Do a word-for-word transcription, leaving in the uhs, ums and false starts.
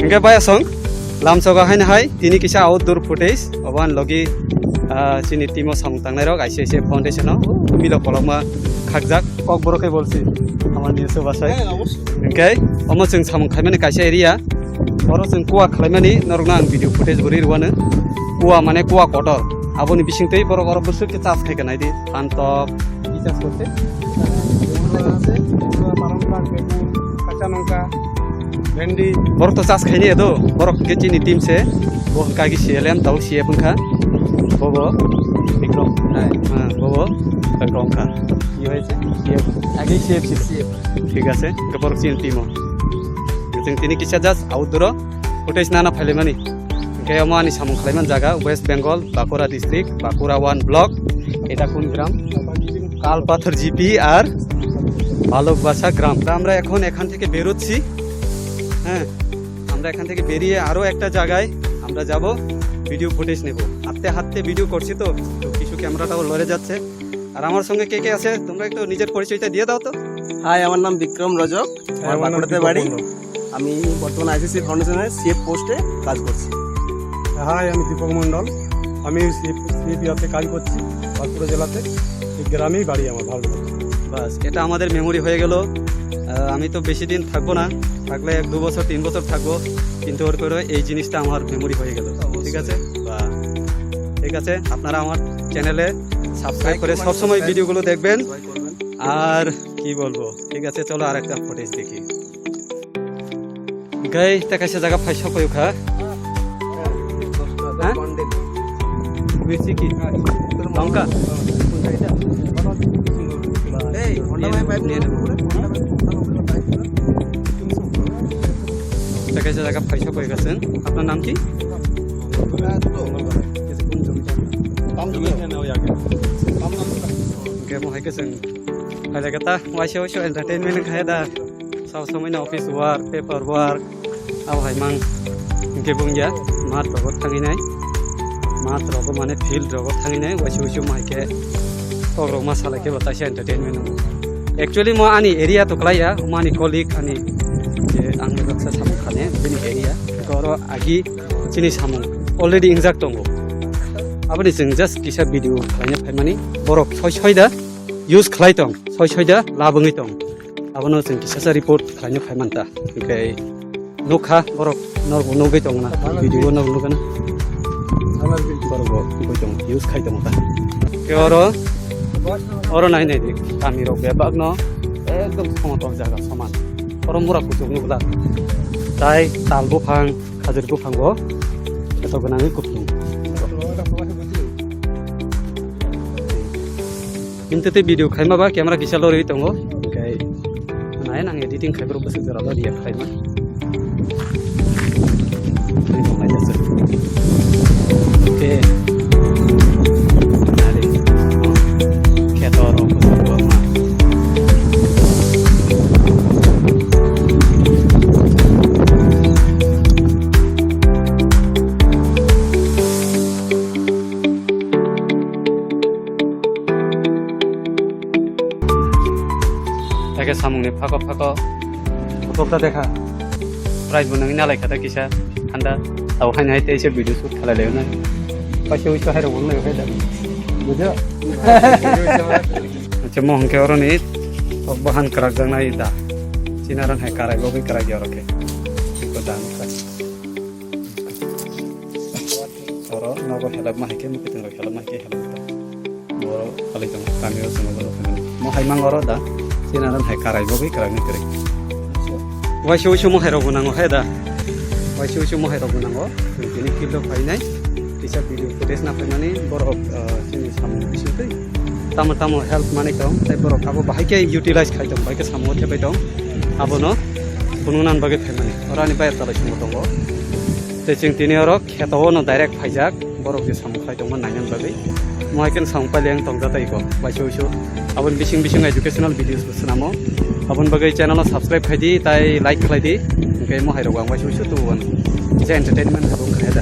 Hingke bai asong, lamsogo haino hai, tini kisa outdoor footage, obo ani logi, ah, chini team o samung tangnai rok, I C I C F Foundation o, milo kolokma khakjak, kokborok khe bolsi, amar niyoso basai. Hingke, omo chwng samung khaimani kaisa area, oro chwng kuwa khlaimani, norokno ang video footage bo ri rwano, kuwa mane kuwa kotor, aboni bisingtwi borok oro bwswk khe chas khai kha naidi, phantok, Ki chas korte? Kumbra, kumbra, parong prak, begun, kacha longka, bhendi. Borok to chas khaini edo, borok ke chini team se, bo hwnkha ki C L M, tau C F wngkha. Bobo Bikrom. Hai. Ha, bobo Bikrom kha. Ki hoyse? C F. Age C F si. C F. Thik ase, ke borok chini team o. Jeng tini kisa just outdoor o, footage nana phailaimani. Hingke omo ani samung khlaiman jaga West Bengal, Bankura district, Bankura one block. Eta kun gram? Kalpathor G P ar Balok Basa gram. তা আমরা এখন এখান থেকে বেরোচ্ছি। হ্যাঁ, আমরা এখান থেকে বেরিয়ে আরো একটা জায়গায় আমরা যাব, ভিডিও ফুটেজ নেব। হাঁটতে হাঁটতে ভিডিও করছি তো, তো কিছু ক্যামেরাটাও লড়ে যাচ্ছে। আর আমার সঙ্গে কে কে আছে তোমরা একটু নিজের পরিচয়টা দিয়ে দাও তো। হাই, আমার নাম বিক্রম রজক, আমার আমার নাম বাঁকুড়াতে দীপক বাড়ি। মণ্ডল। আমি বর্তমানে আইসিসি ফাউন্ডেশনের সিএফ পোস্টে কাজ করছি। হাই, আমি দীপক মণ্ডল, আমি সিএফ, সিএফ ইয়াতে কাজ করছি, বাঁকুড়া জেলাতে। এই গ্রামেই বাড়ি আমার, ভালো। বাস, এটা আমাদের মেমোরি হয়ে গেল। আহ, আমি তো বেশি দিন থাকবো না, থাকলে এক দু বছর, তিন বছর থাকবো, কিন্তু ওর করে এই জিনিসটা আমার মেমোরি হয়ে গেল। অবশ্যই। ঠিক আছে? বা, ঠিক আছে, আপনারা আমার চ্যানেলে সাবস্ক্রাইব লাইক, করে কমেন্ট, সবসময় সাবস্ক্রাইব ভিডিওগুলো দেখবেন। সবাই করবেন। আর কি বলবো, ঠিক আছে, চলো আর একটা ফুটেজ দেখি। Guys, ta kaisa jaga phai sokoi kha. Ha? Bisi ki? Longka? Ei, Honda bai bike. Ta kaisa jaga phai sokoi kha chwng. Apnar naam ki? Hwnkhe mo hai khe chwng phai lai kha ta, waisa waisa entertainment wngkha ya da. Sabo somoi no office work, paper work, abo hai mang hingke bung ya, mat rogo thangwi nai, mat rogo mane field rogo thangwi nai, waisa waisa mai khe kok rok ma salai khe bo taisa entertainment wngo. Actually mo ani area to kwlai ya, mo ani colleague ani je ang ni baksa samung khane bini area, oro agi chini samung already ingjak tongo. Aboni chwng just kisa video khlaina phaimani, borok soi soi da use khlai tong, soi soi da labwngwi tong. Abono chwng kisa sa report khlaina phai manta. Hwnkhe nukha borok norok bo nugwi tongna, video norok nukgana. Borok bo nugwi tongo, use khai tongo ta. Hwnkhe oro, oro nai nai di, kami rok bebak no ekdom somotol jaga soman. Oro mura kuchuk nukla. Tai tal buphang, khajur buphango eto gwnangwi kuplung. Kintu tei video khaima ba camera kisa lorwi tongo. Hwnkhe nai nang editing khai borok bwswk jora lorya khlaima. Oke. Nari. Kheto rok bwswk borok ma. Eke samungni phako phako. Photokta dekha. Price bo nangwi nalai kha da kisa. Handa. Tau haino hai teisa video shoot khalai layo na. Paisa uisa hai rok bo nai hai da. Bujo? Acha mo hwnkhe oroni tok bahan kwrak jaknai da. Chinaran hai karai bo bai karai ya oro khe. Iko da nukha. Oro nogo helak ma hai khe, mwkhwtwng rok helak ma hai khe helak ta. Oro khalai tongo, kami o chwng bono phai mano. Mo hai mang oro da, chini aran hai karai bo bai karai ni kwrwi. Waisa waisa mo hai rok bo nango hai da. Waisa waisa mo hai rok bo nango. Tini field o phainai. Kisa video footage na phaimani borok, ah, chini samung bisingtwi. Tamo tamo help manwi tong, tei borok abo bahai khe utilize khai tong, bahai khe samung o thepai tong. Abono phunukna bagwi phaimani. Oro ani bayar talai simo tongo. Tei chwng tini oro kheto o no direct phaijak, borok je samung khlai tongma nainani bagwi. Mo hai khe samung paileng tongjatai ko, waisa waisa. Aboni bising bising educational videos bo swnamo. Aboni bagwi channel no subscribe khai di, tai like khlai di. Hwnkhe mo hai rok ang waisa waisa tubu wano. Je entertainment bo wngkha da.